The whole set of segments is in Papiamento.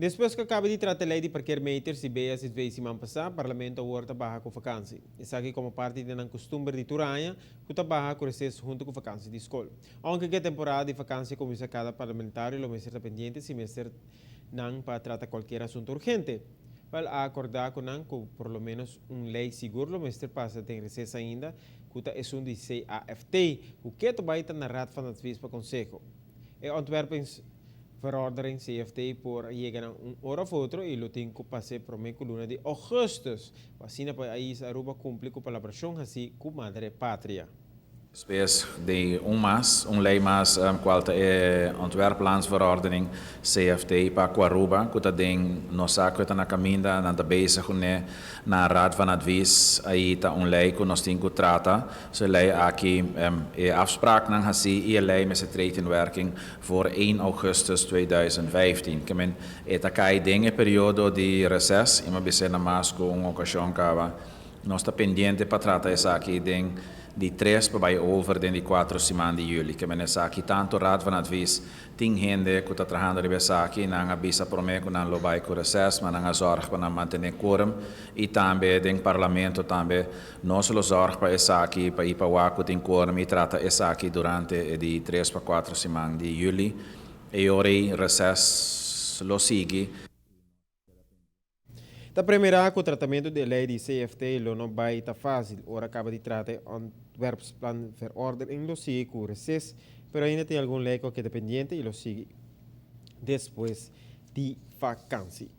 Despues ku a kaba di trata e lei di parkeermeters di BSV siman pasá, Parlamento awor ta baha ku vakansi. Esaki komo parti di nan kustumber di tur aña ku ta baha ku reses huntu ku vakansi di skol. Ounke ku e temporada di vakansi a kuminsá kada parlamentario lo mester ta pendiente si mester nan pa trata kualkier asuntu urgente. Wel a akordá ku nan ku por lo ménos un lei sigur lo mester pasa den reses ainda ku ta esun di CAFT ku ketu bai ta na Raad van Advies pa konseho. E ontwerpingsverordening CFT por a yega na un ora of otro y lo tin cu pas'e prome cu luna di augustus, pa asina pais Aruba cumpli cu palabracion haci cu Madre Patria. Despues di un mas, un ley mas cual ta e ontwerplandsverordening CFT pa cu Aruba cu ta den nos sa cu e ta na caminda, nan ta bezig cune na Raad van Advies, ayi ta un ley cu nos tin cu trata. So e lei aki, e afspraaknan hasi i e lei mester treed in werking voor één augustus 2015. Ke men e ta kai den e periodo di reces i mi a bis'é na mas ku un okashon kaba. Nos ta pendiente pa trata esaki den di tres pa bai over den di kuatro siman di juli. Ke men esaki tantu Raad van Advies Tin hende ku ta trahando riba esaki, nan a bisa promé ku nan lo bai ku reses, ma nan a zòrg pa nan mantené quorum i tambe den parlamento tambe nos lo zòrg pa esaki pa i pa wak ku tin quorum i trata esaki durante e di tres pa kuatro siman di yüli. E ora ei reses lo sigui. Ta premirá ku tratamentu di e lei di CFT lo no bai ta fásil. Ora kaba di trata e Ontwerpsplanverordening lo sigui ku reses, pero ainda tin algun lei ku a keda pendiente i lo sigui despues di vakansi.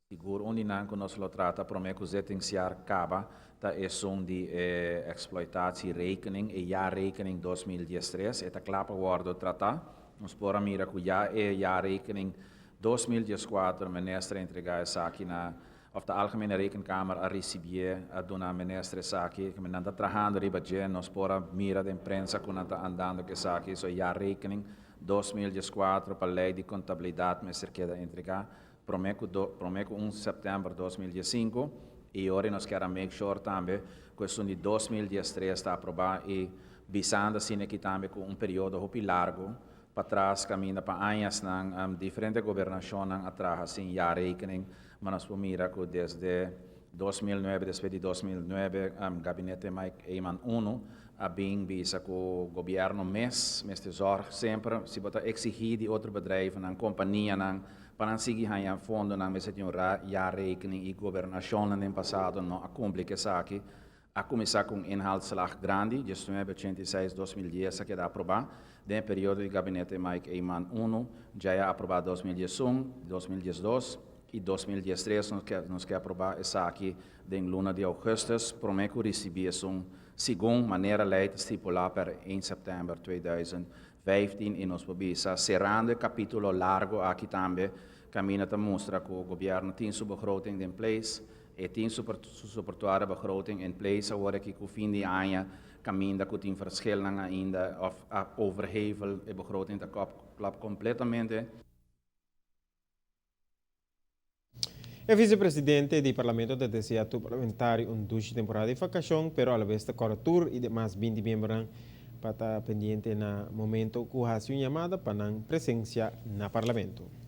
Sigur un di nan ku nos lo trata promé ku zittingsjaar kaba ta esun di e exploitatierekening, e jaarrekening 2013. E ta kla pa wòrdu tratá. Nos por a mira ku ya e jaarrekening 2014 minister a entregá esaki na òf ta Algemene Rekenkamer a risibié, a duna minister esaki. Nan ta trahando riba dje. Nos por a mira den prensa ku nan ta andando ku esaki. So e jaarrekening 2014 pa lei di kontabilidat mester keda entregá. Prome ku do prome ku un sèptèmber 2015 i ora nos kier a make sure tambe ku esun di 2013 ta aprobá i bisando asina aki tambe ku un periodo hopi largu patras kaminda pa añasnan diferente gobernashonnan a traha sin jaarrekening ma nos por mira ku desde 2009 despues di 2009 gabinete Mike Eman uno a bin bisa ku gobièrnu mes mester zòrg semper si bo ta eksigí di otro bedrijvennan kompanianan Pa nan sigui haña fondonan mester tin un jaarrekening i gobernashonnan den pasado no a kumpli ku esaki. A kuminsá ku un inhaalslag grandi, diesnuebe ochenta i seis 2010 a keda aprobá. Den e periodo di gabinete Mike Eman unu djai a aprobá 2011, 2012 i 2013 nos ke nos ke aprobá esaki den luna di ougùstùs promé ku risibí esun segun manera lei ta stipulá per 1 sèptèmber 2015 i nos por bisa serando e kapítulo largo aki tambe kaminda ta mustra ku gobièrnu tin su begroting den place, e tin su su soportuare begroting in place awor aki ku fin di aña kaminda ku tin verschilnan ainda òf a overhevel e begroting ta kòp klòp kompletamente. E vicepresidente di Parlamento ta desea tur parlamentario un dushi temporada di vacacion, pero alabes ta cora tur y demas 20 miembronan pa ta pendiente na momento cu haci un yamada pa nan presencia na Parlamento.